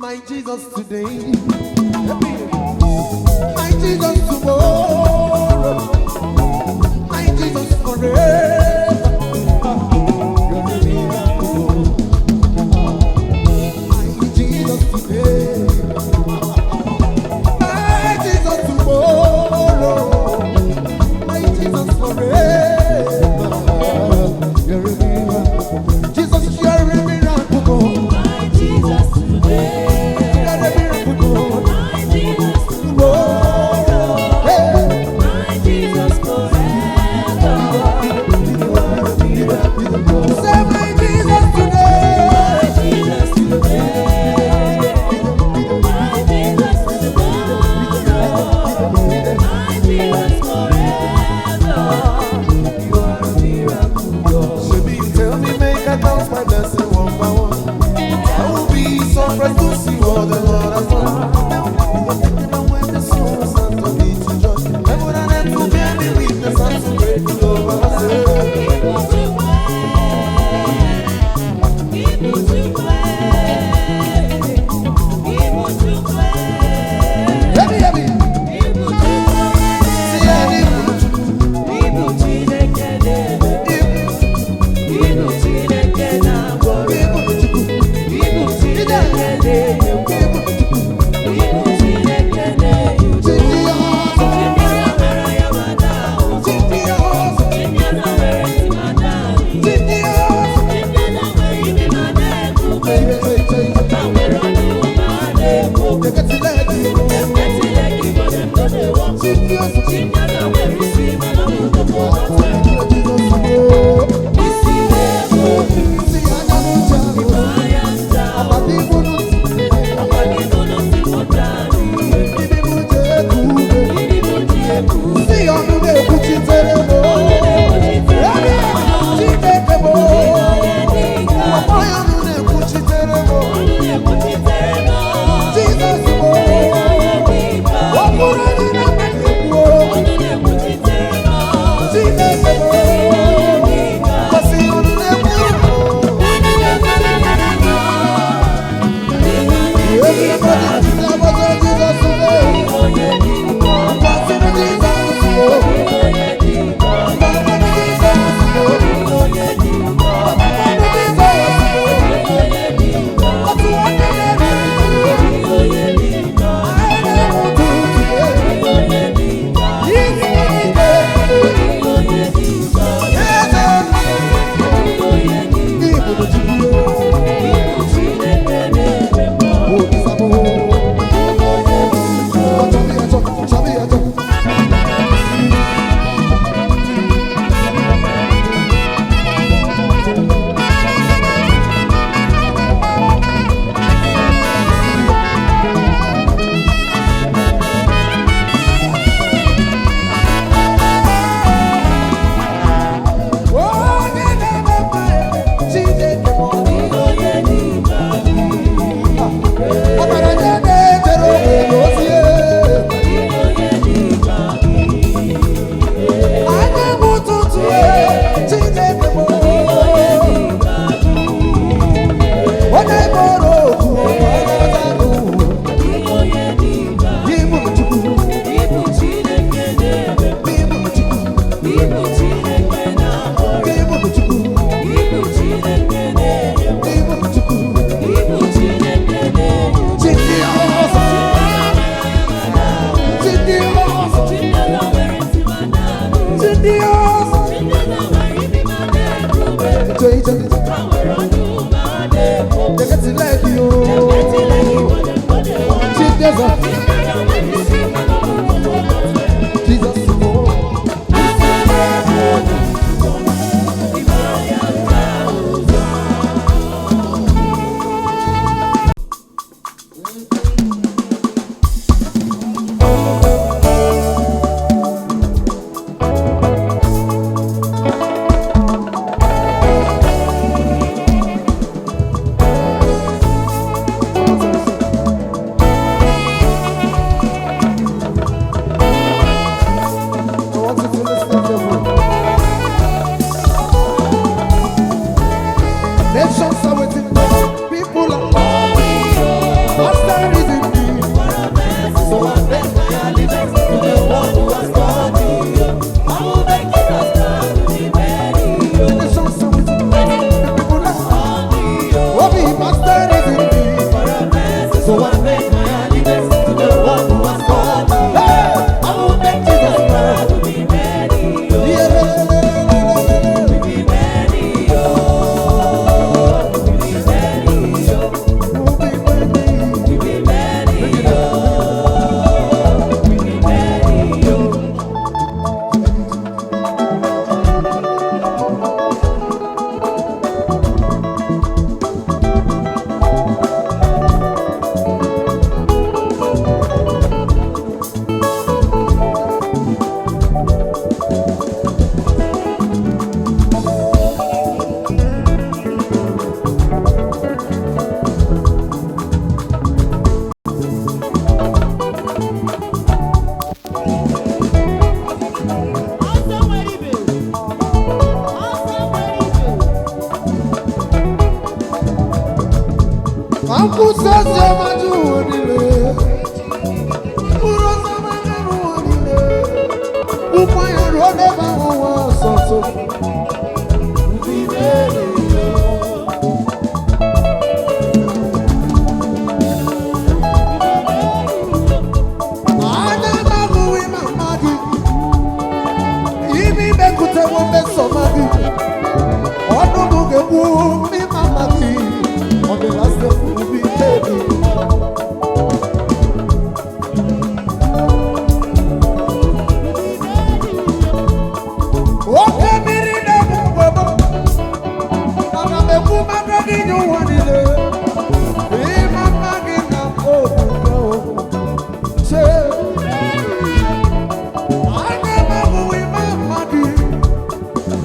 My Jesus today, my Jesus tomorrow, my Jesus forever. You're a miracle. My Jesus today, my Jesus tomorrow, my Jesus forever. You're a miracle. Jesus, you're a miracle. My Jesus today, You're a miracle. my Jesus tomorrow, Hey. my Jesus forever. You are a miracle. Say my Jesus today. My Jesus today, my Jesus tomorrow, my Jesus forever. You are a miracle. Shebi you tell me make I count my blessing one by one. I will be surprised to see what the Lord has done. Now you are taking away the sorrows and to me to judge. Heaven and earth will bear me witness. I'm so grateful over myself. Heavy, heavy. See I need Kwusa ozi ọma ju ụwa niile. Buru ozi ọma gaa n'ụwa niile. Ụkwụ ya ruo n'ebe ahụ ụwa ọsọtụ. Anya m ahụghị mama gị. Imi mekutewo mmesoma gị. Ọnụ m ga-ekwu mma mma gị. Ọ dịla sị ubi baby. Oke mmiri na-egbu mgbe m. Ana m ekwu maka gị nye ụwa niile. Ịma mma gị na obugo. Chee. Anya m ahụghị mma mma gị.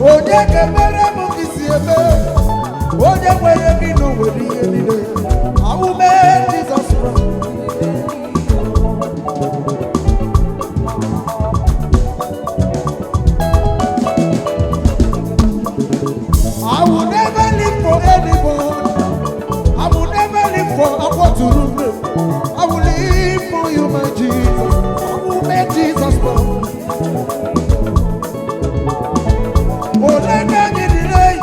Onye ga-emere m ka isi eme? Onye nwere gị na o nwere ihe niile. Awụme Jizọs Kraịst. I will never live for anyone. I will never live for Akwaturu. I will live for you, my Jesus. I will make Jesus proud. Ole ka anyị riri eyi,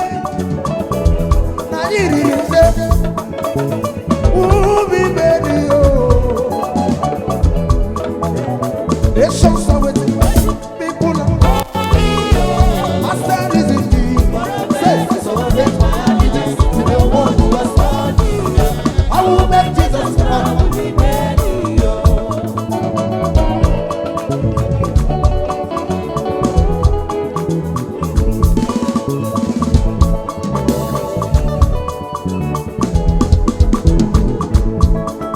na anyị riri nne, ubi meri o. Nations are waiting, people are Master is in need. Say, celebrate my allegiance to the one who has I will make Jesus proud.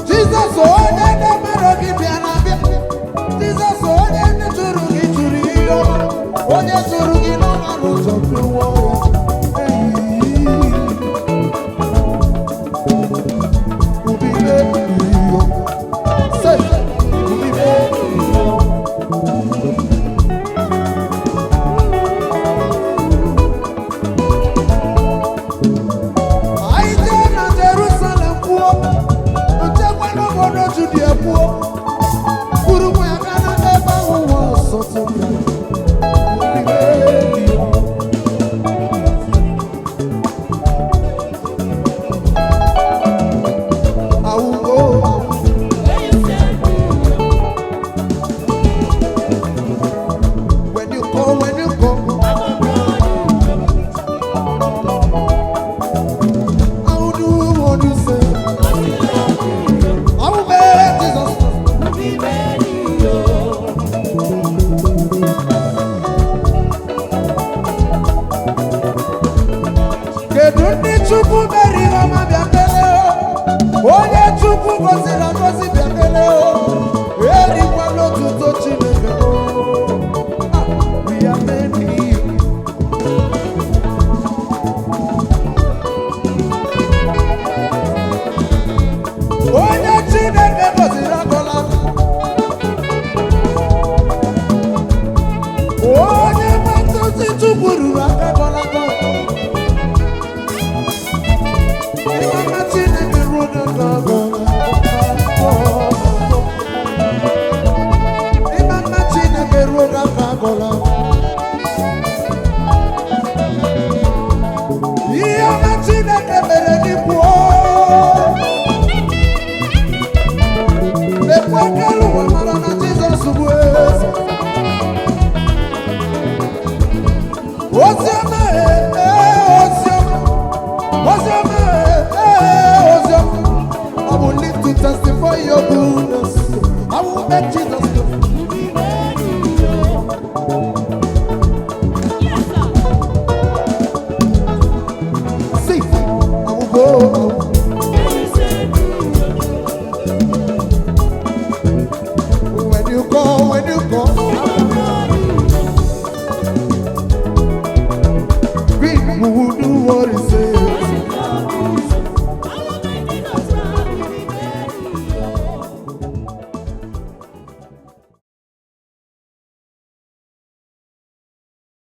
Jizọs onye na-emere gị bịa na bịa. Jizọs onye ndị jụrụ gị jụrụ ihe ọma. Onye jụrụ gị n'ọma n'ụzọ pịwa ya. Eyi. Ubi mebiri yo. Say, ubi mebiri yo. Anyị jee na Jerusalem kwuo, nchekwa n'obodo Judia kwuo, kwuru nwa ya gaa n'ebe ahụ ụwa ọsọtụ. Ubi mebiri yo. I will go. When you go, when you go, I will do what you say. I will make Jesus. Kedu ndị Chukwu mere ihe ọma bịa kelee o? Onye Chukwu gọziri agọzi bịa kelee o. Erikwala otuto Chineke o. Ah, we are many. Onye Chineke gọziri agọla. Onye mmatụzi Chukwu ruru aka gọla agọ. Ịma Chineke ruo n'oge ọgọ. Ịma mma Chineke ruo n'aka agọla. Ihe ọma Chineke mere gị kwuo. Mekwa ka ụwa mara na Jizọs bụ eze. Oziọma ee, ee, oziọma. Oziọma ee, ee, oziọma. I will live to testify your goodness. I will make Jesus